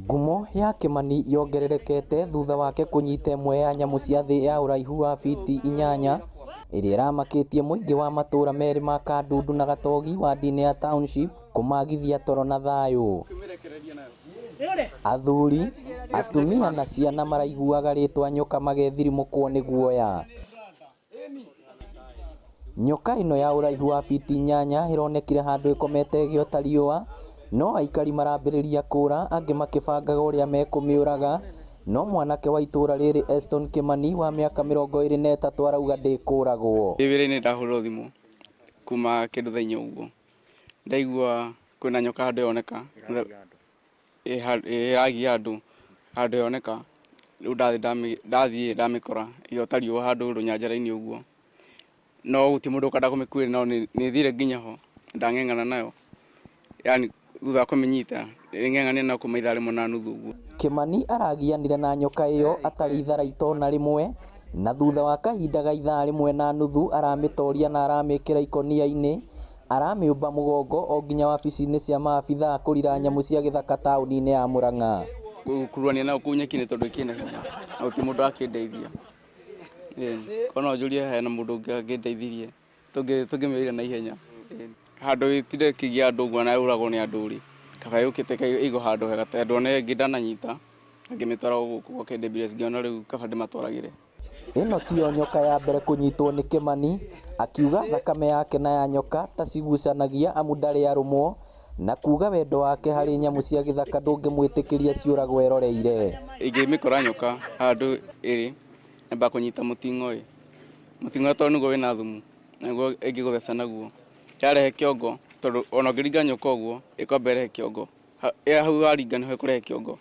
Ngumo ya Kimani yongererekete thutha wake kũnyita ĩmwe ya nyamũ cia thĩ ya ũraihu wa fiti 8 ĩrĩa ĩramakĩtie mũingĩ wa matũra merĩ ma Kandundu na Gatogi wadi-inĩ ya Township kũmagithia toro na thayũ. Athuri, atumia na ciana maraiguaga rĩtwa nyoka magethirimũkwo nĩ guoya. Nyoka ĩno ya ũraihu wa fiti 8 ĩronekire handũ ĩkomete ĩgĩota riũa, no aikari marambĩrĩria kũra angĩ makĩbangaga ũrĩa mekũmĩũraga, no mwanake wa itũra rĩrĩ Eston Kimani wa mĩaka 23 arauga ndĩkũragwo. Ndĩ wĩra-inĩ ndahũrĩrwo thimũ kuma kĩndũ thaa 4 ũguo, ndaigua kwĩna nyoka handũ yoneka ĩragia andũ handũ yoneka, rĩu ndathiĩ ndamĩkora ĩgĩota riũa handũ rũnyanjara-inĩ ũguo, no gũtirĩ mũndũ ũkwenda kũmĩkuĩra no nĩ thire nginya ho ndang'eng'ana nayo, yaani thutha wa kũmĩnyita nĩng'eng'anire nayo kuma ithaa rĩmwe na nuthu ũguo. Kimani aragianire na nyoka ĩyo atarĩ itharaita ona rĩmwe, na thutha wa kahinda ga ithaa rĩmwe na nuthu aramĩtoria na aramĩkĩra ikũnia-inĩ, aramĩũmba mũgongo o nginya wabici-inĩ cia maabithaa kũrira nyamũ cia gĩthaka taũni-inĩ ya Murang'a. Gũkuruania nayo kũu nyeki-inĩ tondũ ĩkĩna hinya na gũtirĩ mũndũ wakĩndeithia. Korwo no njũrie hena mũndũ ũngĩ angĩndeithirie tũngĩmĩoire na ihenya. Handũ ĩtinde ĩkĩgia andũ ũguo na yũragwo nĩ andũ rĩ, kaba yũkĩte ĩkaigwo handũ hega tondũ ona ĩyo ĩngĩ ndananyita ngĩmĩtwara gũkũ gwa KWS ngĩona rĩu kaba ndĩmatwaragĩre. Ĩno tiyo nyoka ya mbere kũnyitwo nĩ Kimani, akiuga thakame yake na ya nyoka ta cigucanagia amu ndarĩ arũmwo, na kuga wendo wake harĩ nyamũ cia gĩthaka ndũngĩmwĩtĩkĩria ciũragwo eroreire. Ingĩmĩkora nyoka handũ ĩrĩ, nyambaga kũnyita mũting'oe, mũting'oe tondũ nĩguo wĩna thumu, nĩguo ĩngĩgũtheca naguo. Yarehe kĩongo, tondũ ona ũngĩringa nyoka ũguo, ĩkwamba ĩrehe kĩongo. Hau waringa nĩho ĩkũrehe kĩongo.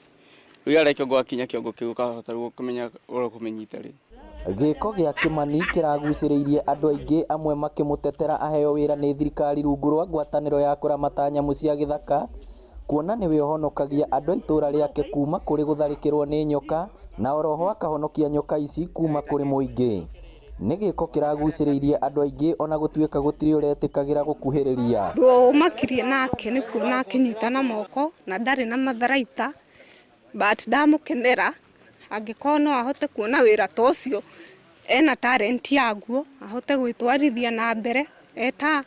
Rĩu yarehe kĩongo wakinya kĩongo kĩu ũkahota rĩu kũmenya ũrĩa ũkũmĩnyita rĩu. Gĩko gĩa Kimani kĩragucĩrĩirie andũ aingĩ amwe makĩmũtetera aheo wĩra nĩ thirikari rungu rwa ngwatanĩro ya kũramata nyamũ cia gĩthaka, kuona nĩwe ũhonokagia andũ a itũra rĩake kuma kũrĩ gũtharĩkĩrwo nĩ nyoka na oroho akahonokia nyoka ici kuma kũrĩ mũingĩ. Nĩ gĩko kĩragucĩrĩirie andũ aingĩ ona gũtuĩka gũtirĩ ũretĩkagĩra gũkuhĩrĩria. Ũmakirie nake nĩ kuona akĩnyita na moko na ndarĩ na matharaita, but ndamũkenera angĩkorwo no ahote kuona wĩra ta ũcio ena talent yaguo ahote gwĩtwarithia na mbere eta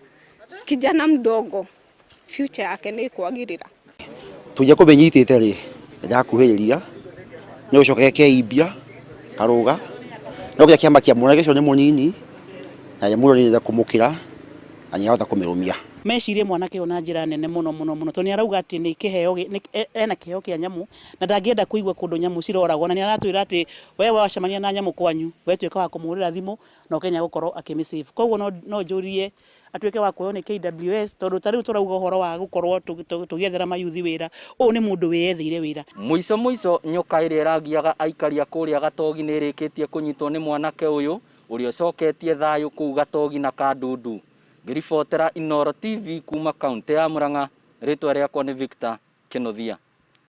kijana mdogo, future yake nĩ ĩkwagĩrĩra. Tũnjia kũmĩnyitĩte rĩ, ndakuhĩrĩria nĩ gũcoka ĩkeimbia karũga, no kĩrĩa kĩamakia mwanake ũcio nĩ mũnini na nyamũ ĩyo nĩ kũmũkĩra na nĩ ahota kũmĩrũmia. Mecirie mwanake ũyũ na njĩra nene mũno mũno mũno tondũ nĩ arauga atĩ nĩ kĩheo, ena kĩheo kĩa nyamũ na ndangĩenda kũigua kũndũ nyamũ ciroragwo, na nĩ aratwĩra atĩ we wacemania na nyamũ kwanyu we tuĩka wa kũmũhũrĩra thimũ na ũkenya gũkorwo akĩmĩ save. Koguo no njũrie atuĩke wa kuoywo nĩ KWS tondũ ta rĩu tũrauga ũhoro wa gũkorwo tũgĩethera mayuthi wĩra, ũyũ nĩ mũndũ wĩyetheire wĩra. Mũico mũico nyoka ĩrĩa ĩragiaga aikari a kũrĩa Gatogi nĩ ĩrĩkĩtie kũnyitwo nĩ mwanake ũyũ ũrĩa ũcoketie thayũ kũu Gatogi na Kandundu. Ngĩribotera Inooro TV kuma kaunti ya Murang'a, rĩtwa rĩakwa nĩ Victor Kĩnuthia.